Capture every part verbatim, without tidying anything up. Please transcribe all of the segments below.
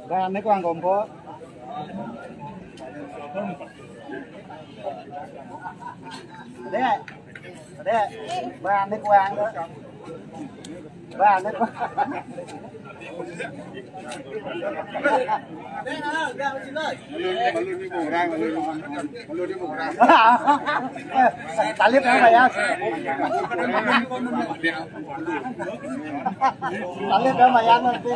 Ba ne kwang gombo. Dek, dek, ba ne kwang. Ba ne kwang. Talib nama ya. Talib nama ya nanti.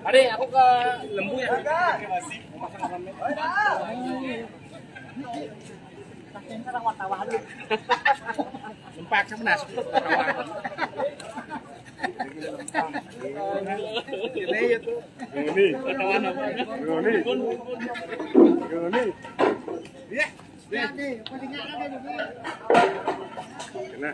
Are, aku ke Lembu ya. Sempak sama nasi. Ini ya tuh. Ini. Ini. Ini. Iya. Kena.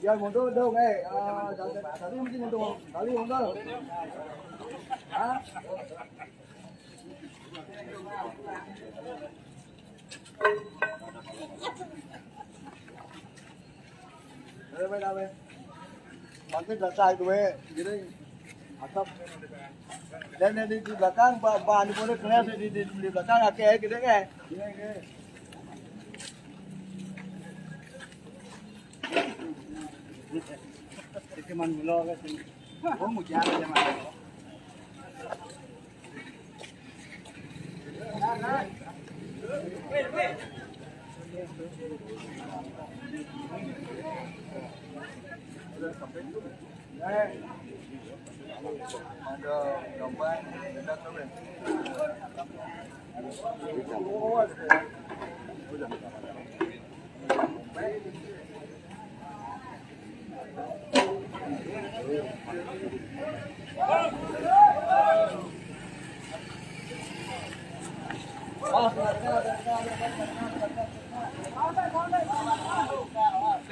Ya, mundur dong, eh. Ah, tadi, tadi mungkin mundur. Tadi mundur. Hah? Ayo, main apa? Nanti dasar itu, eh. Gini. Atap. Dan di, di belakang, ba-, bahan itu kena di, di, di belakang, oke, gitu, eh. Gini, gini. Itu man mulo, kan. Oh, hujan aja, man.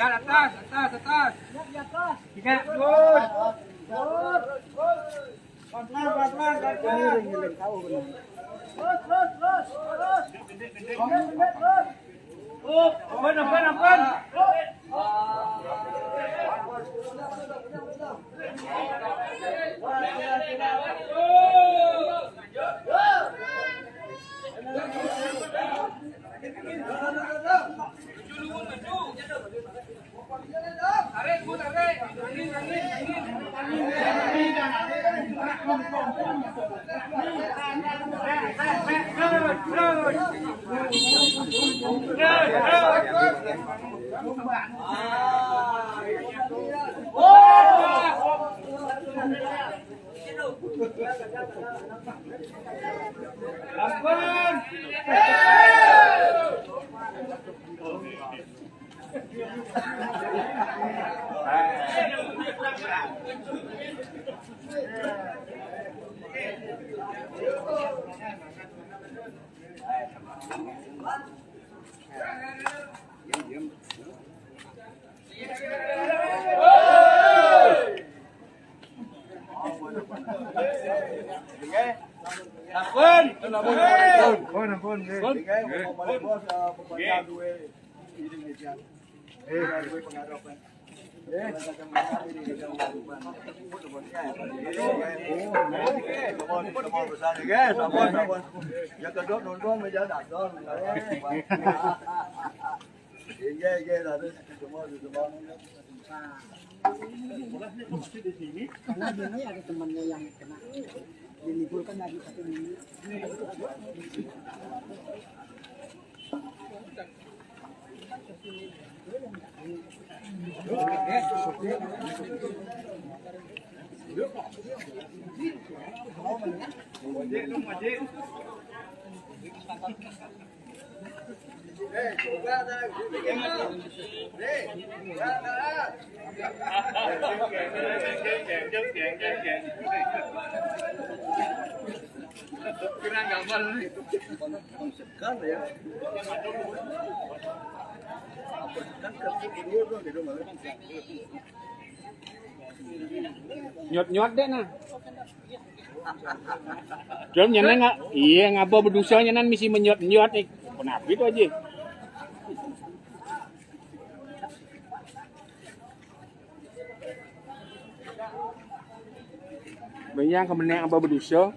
Atas, atas, atas. Tiga. Terus. Pelan-pelan, pelan-pelan, pelan-pelan. Terus, terus, terus, terus. Ampun, ampun, ampun. Ampun. Ampun, ampun, nggih. Ampun, ampun, nggih. Nggih, nggih. Bos, eh, pokoknya duwe ini, nggih. Eh, duwe pengarepan. Nggih. Nggih, sampun, sampun. Ya, kedok nonton meja dagang. Nggih, nggih, dados semua, semua. Karena dia ada temannya yang kena, diliburkan lagi satu minggu. Kurang gambar nih. Kan ya. Kan kerja dulu dong, gitu, malah. Nyot-nyot deh, nah. Dol nyeneng, iya, ngapa bedosa nyeneng misi menyot-nyot nih. Kenapa itu aja? Banyak kemenang apa bedosa?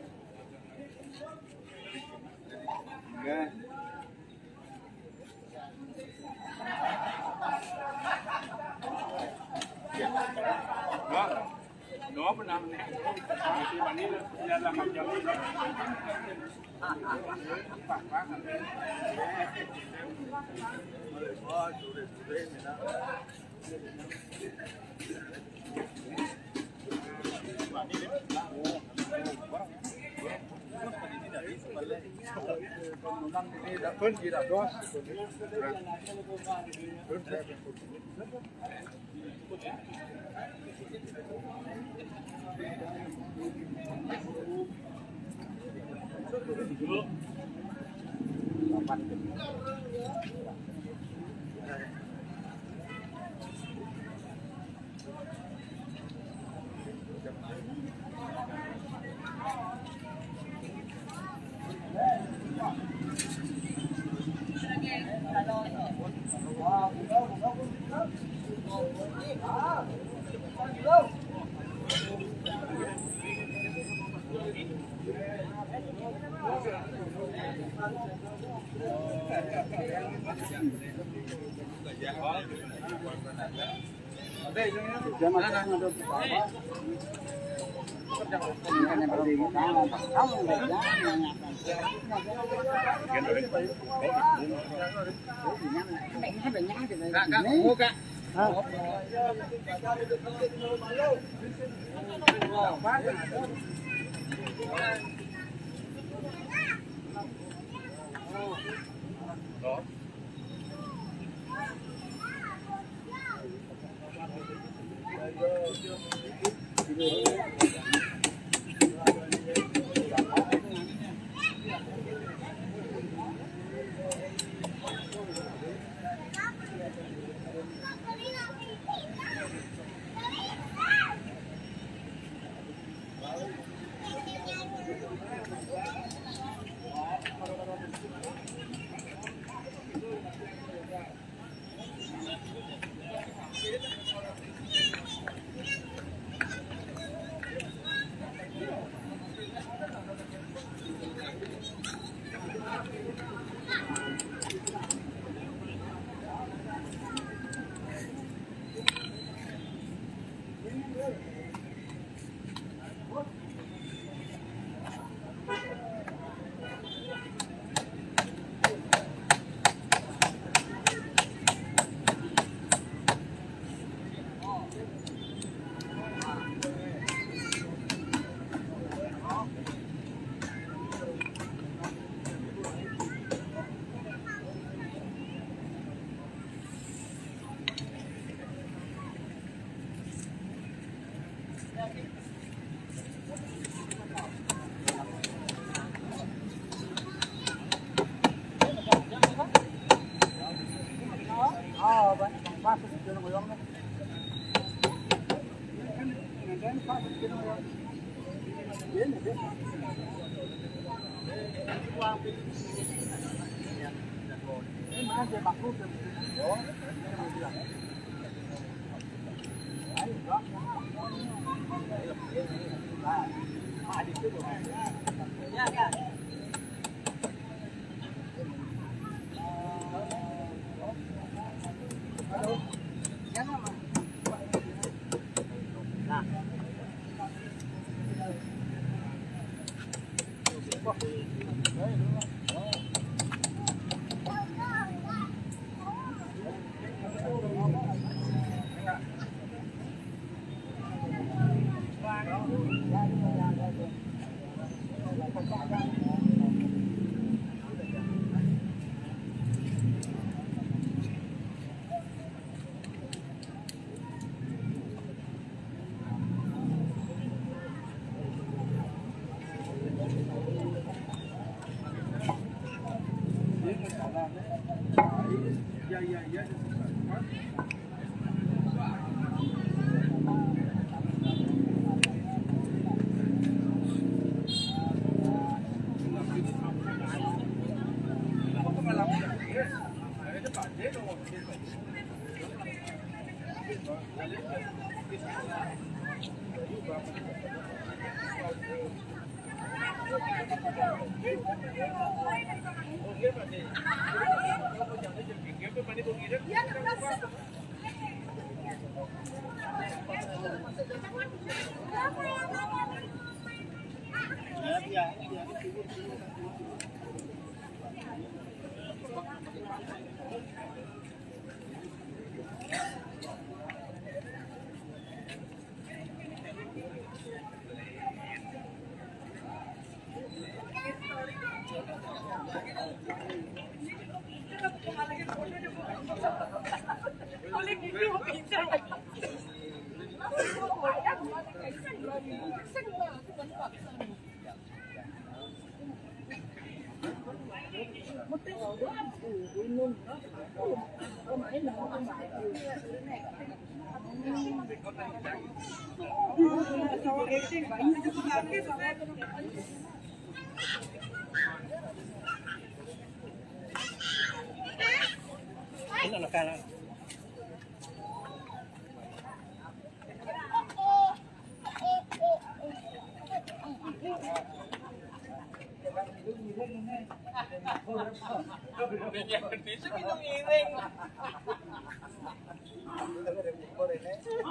Bisa kita ngiring.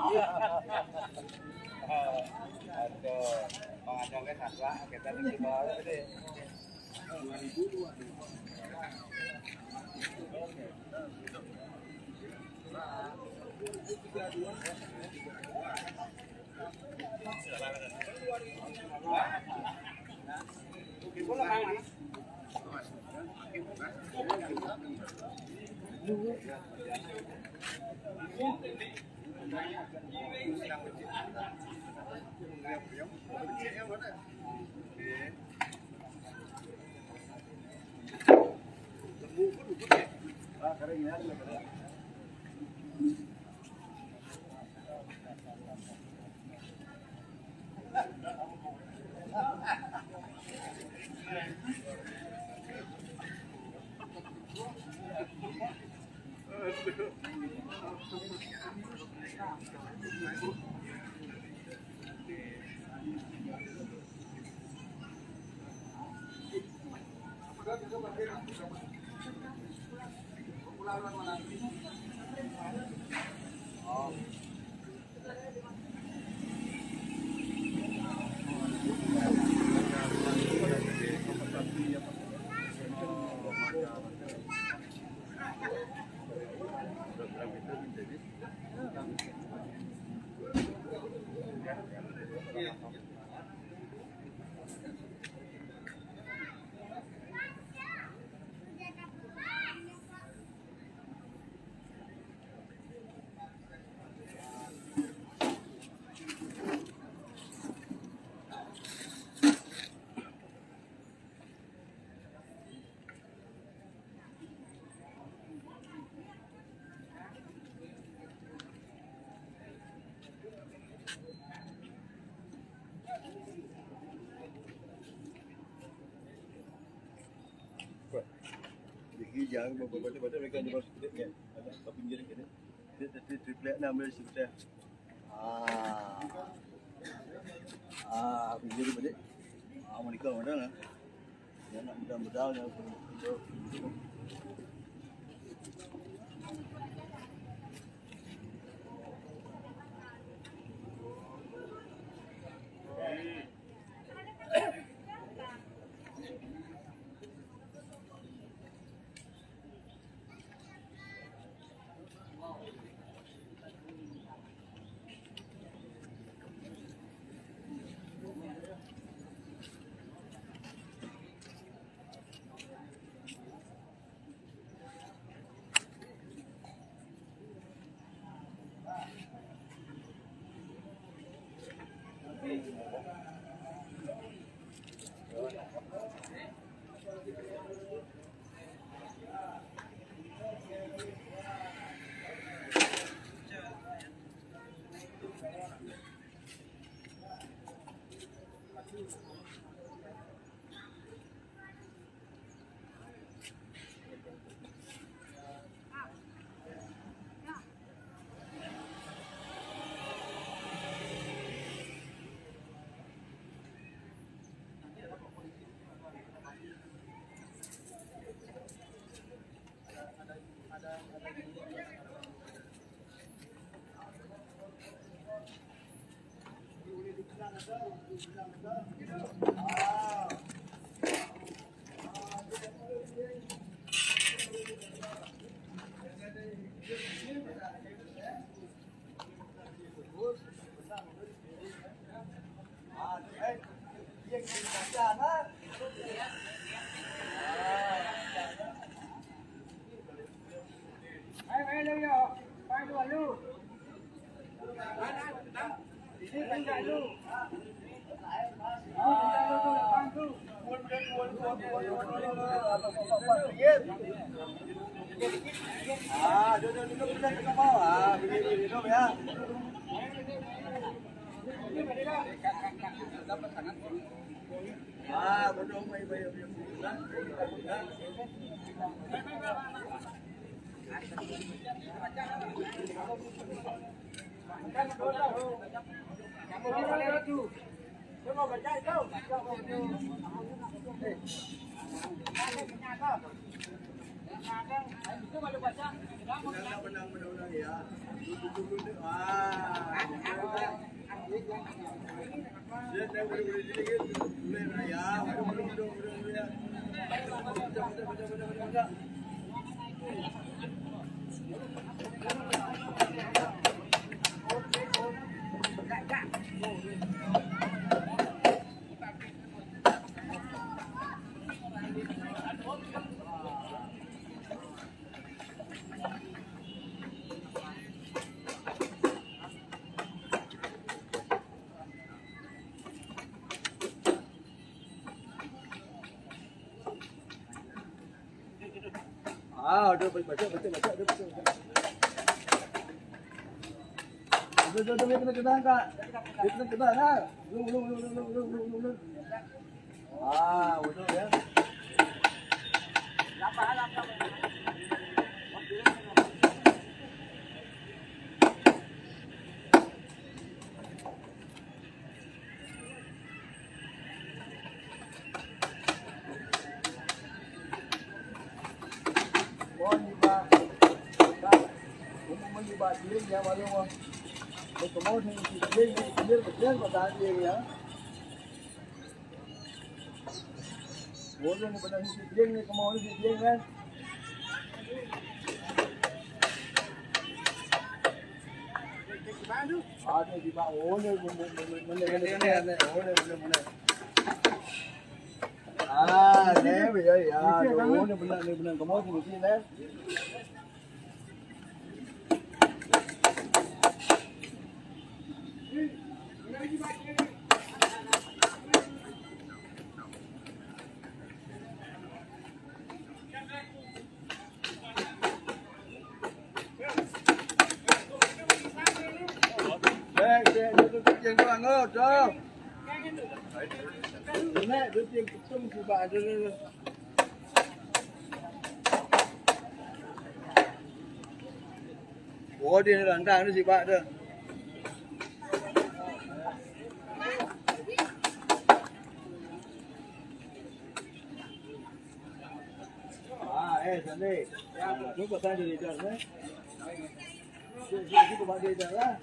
Aduh, pangajangnya satwa, kita tuh di bawah gede. Jadi jangan baca-baca mereka di bawah sikit ya. Ada ke pinggir gini. Dia tadi triplek enam dari sebelah. Ah. Ah, pinggir balik. Ah, mereka mana lah? Dia nak mudah-mudah ya. Ah, ada baca, baca, baca, ada baca, baca. Ada, ada, ada, kena, kena, Kak. Dia kena, kena, ha. Belum, belum, belum. Ah, betul ya. Mon yuba, umu mon yuba tieng ya, malu. Komo tieng, tieng, tieng, tieng, tieng, tieng, tieng, tieng. Wala na ba na si tieng ni, komo si tieng na. Ah, di ba? Wala, wala, wala, wala, wala. Ah, ne, ya, ya, wala, wala, wala, komo si tieng na. Ủa, đi lăn ra nó gì bạ đó. À, ê, thằng đi. Lúc mà sang thì đi chợ đấy. Chứ, chứ, chứ, các bạn đi chợ đó.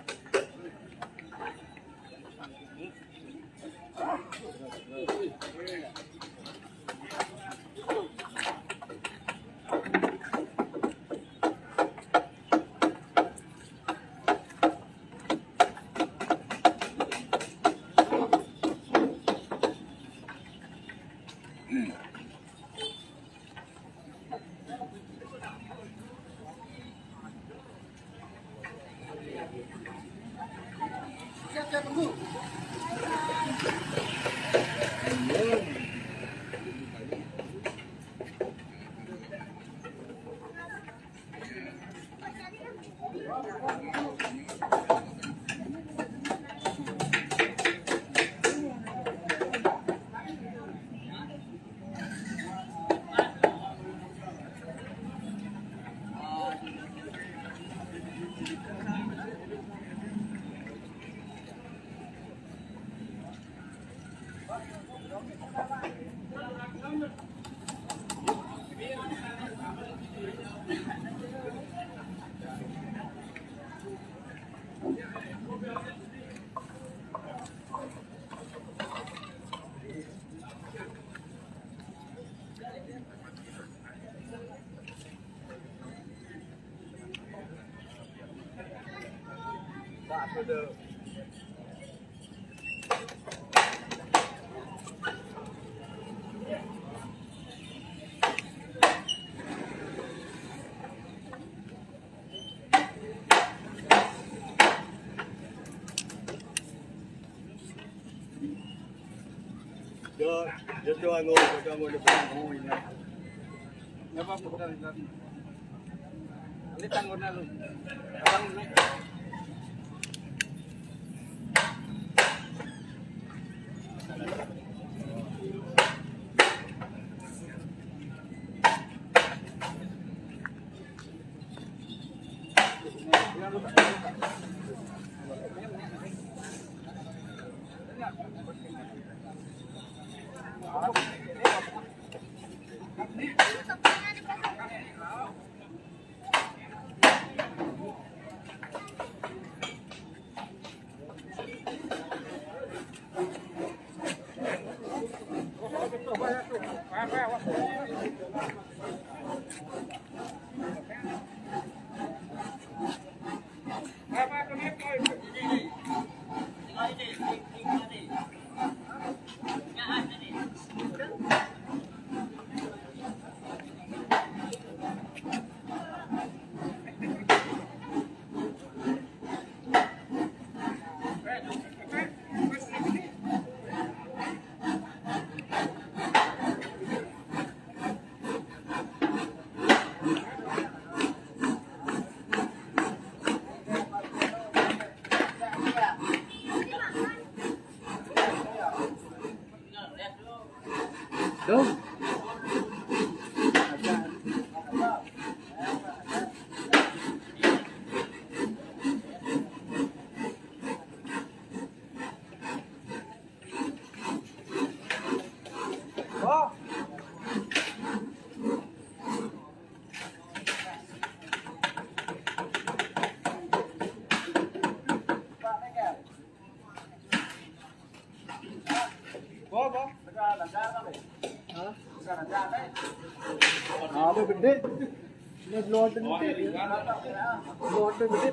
Yo, yo te hago, yo te hago, yo te hago, yo te hago. Dek, ini belum tentu. Belum tentu.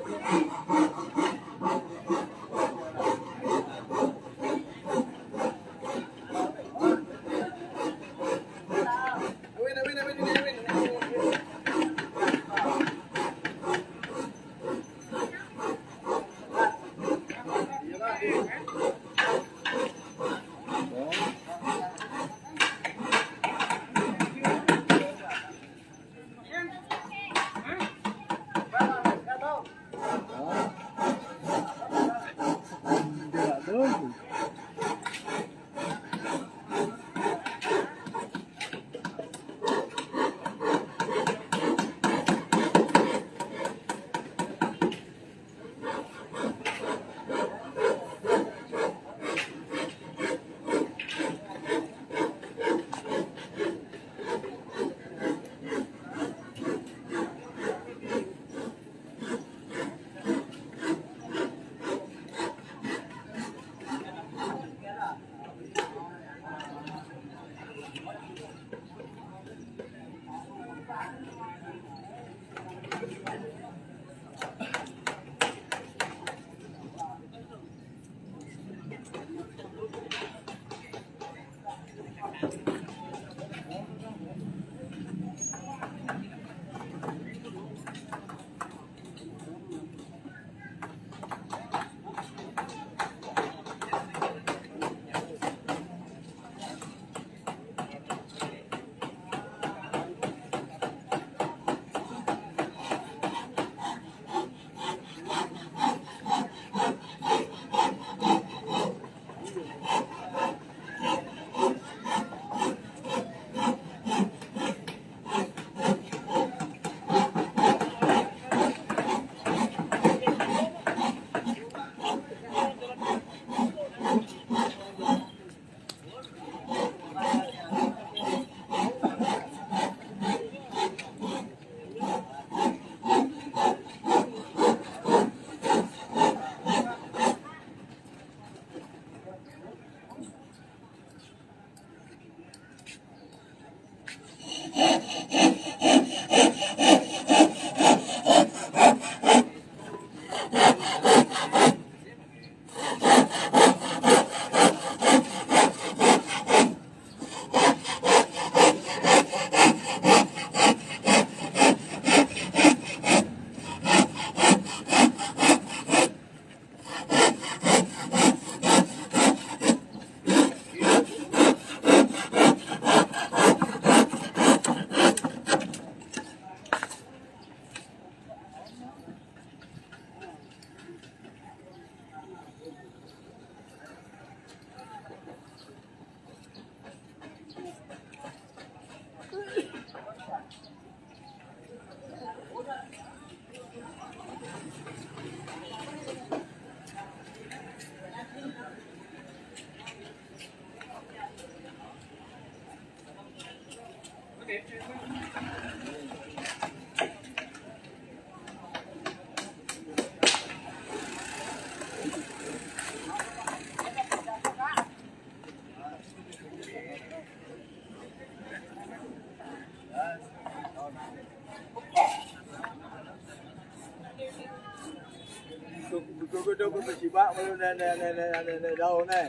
Betul-betul bersibak baru dah, dah, dah, dah, dah, dah, daun, eh.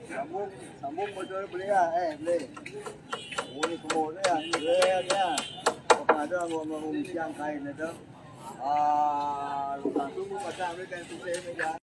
Sambung, sambung betul boleh lah, eh, boleh. Boleh semua boleh lah, boleh lah. Apa ada orang, orang, orang siang kain ada. Ah, langsung pun pasang boleh kan, susah meja.